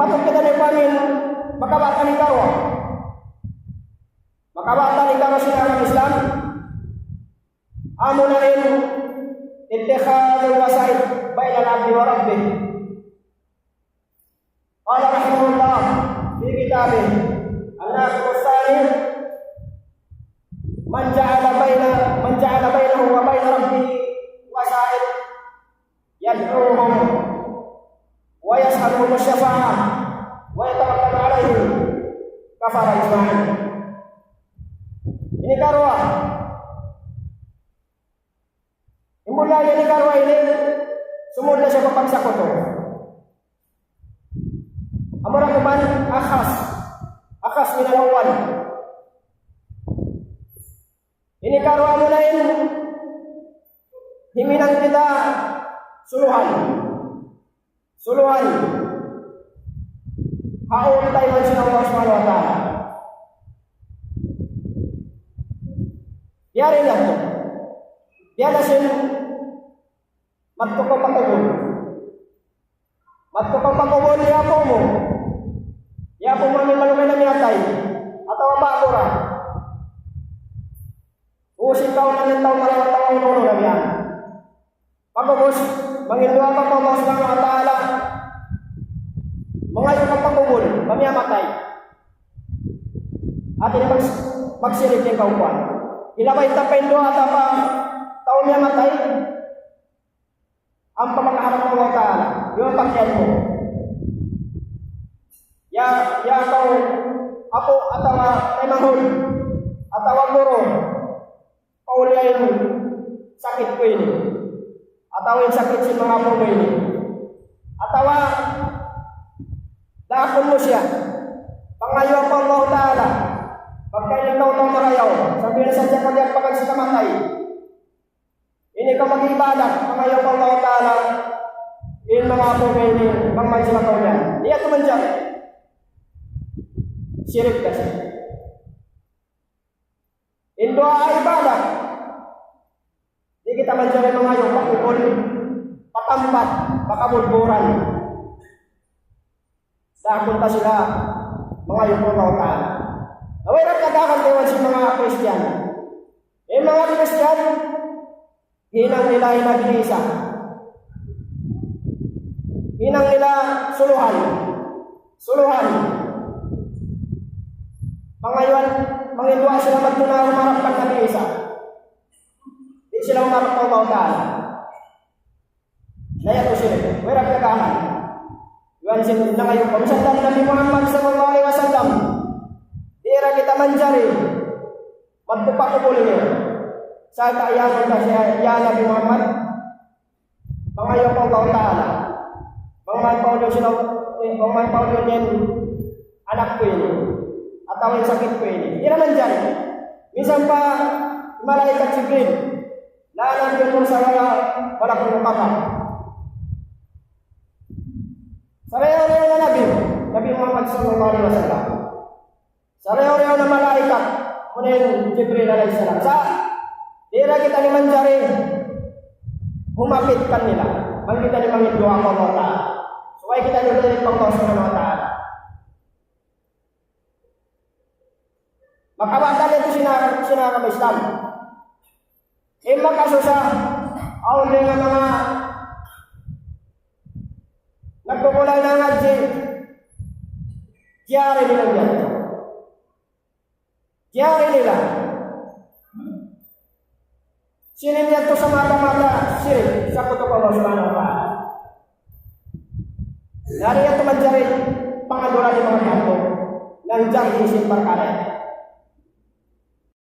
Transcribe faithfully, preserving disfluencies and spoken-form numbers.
Patut kita ini pamin, makabatal ikaw. Makabatal ikaw sin agama Islam. Amuna in اتخاذ الوسائط بين العبد وربه. قال رحمه الله في كتابه الناقض الثاني: من جعل بين، من جعل بينه وبين ربه وسائط يدعوهم ويسألهم الشفاعة ويتوكل عليهم كفر إجماعا. Ini karuwa. In bunnal ini karuwa ini, sumud na siya pa pagsakutu. Amura kuman أخص، أخص من الأول. Ini karuwa amuna in himinang kita suluhan. Suluhan. Ha unta iban sin Allah Subhanahu wa Ta'ala. Yari na to. Yari na sin madtu kaw pa kubul. Madtu kaw pa kubul, ya apu' mu. Ya apu' mu, amu in malugay na miyatay. Atawa ba'gu ra. Usi kaw na in tau marayaw, tau unu-unu na biya' yan. Pag'ubus, mangin duwaa kaw pa Allah Subhanahu wa Ta'ala. Mangayu' kaw pa kubul, pa miyatay. Hati niya mag-, magsirik in kaw kuwan. Hilabay ta pa in duwaa ta pa tau miyatay. Ampa makaharap pa Allah Ta'ala. Yun in pag'iyan mu. Ya, ya kaw apu' atawa taymanghud atawa guru. Pauli in sakit ku ini. Atawa in sakit sin manga apu' ku ini. Atawa daakun mu siya. Pangayu' pa Allah Ta'ala. Pagka in kaw tau marayaw. Sampay na sadja pag-iyan pa kaw sin kamatay. Ini kaw mag-ibadat, mangayu' pa Allah Ta'ala, in manga apu' ini, bang manjari kaw yan. Di' yadtu manjari. Sirik kasi. In duwaa ibadat. Di' kita manjari mangayu' pa kubul, pa tampat, pa kabudburan. Daakun ta sila mangayu' pa Allah Ta'ala. Na way ra kiyagaakan kaywan sin manga Kristiyan. In manga Kristiyan, hinang nila in Nabi Isa. Hinang nila suluhan. Suluhan. Pangayuan, manginduwaa sila magtuna humarap kan Nabi Isa. Di' sila humarap pa Allah Ta'ala. Na yadtu sirik. Way ra kiyagaakan. Iban sin nangayu' pa. Misan da Nabi Muhammad sallallahu alayhi wasallam. Di' ra kita manjari madtu pa kubul niya. Sa' iyanun ta siya, "Ya Nabi Muhammad, mangayu' pa Allah Ta'ala. Bang mayan paudun sin, eh, bang mayan paudun in anak ku ini. Atawa in sakit ku ini." Di' ra manjari. Misan pa malaikat Jibril. لا نبي مرسل ولا ملك مقرب. Sarayaw-rayaw na Nabi, Nabi Muhammad sallallahu alayhi wasallam. Sarayaw-rayaw na malaikat, amuna in Jibril alayhi salam. Sa', di' ra kita ini manjari humapit kanila. Bang kita ini manginduwaa pa Allah Ta'ala. Subay kita ini manjari pa Allah Subhanahu wa Ta'ala. Makabatal yadtu sin, sin agama Islam. In makasusa, awn dayn ha manga nagkukulay na ngadji', jari nila yan. Jari nila. Sirik yadtu sa mata-mata sirik, sakutu pa Allah Subhanahu wa Ta'ala. Di' yadtu manjari pangandura di' manga tantu. Nanjari sin parkala' yan.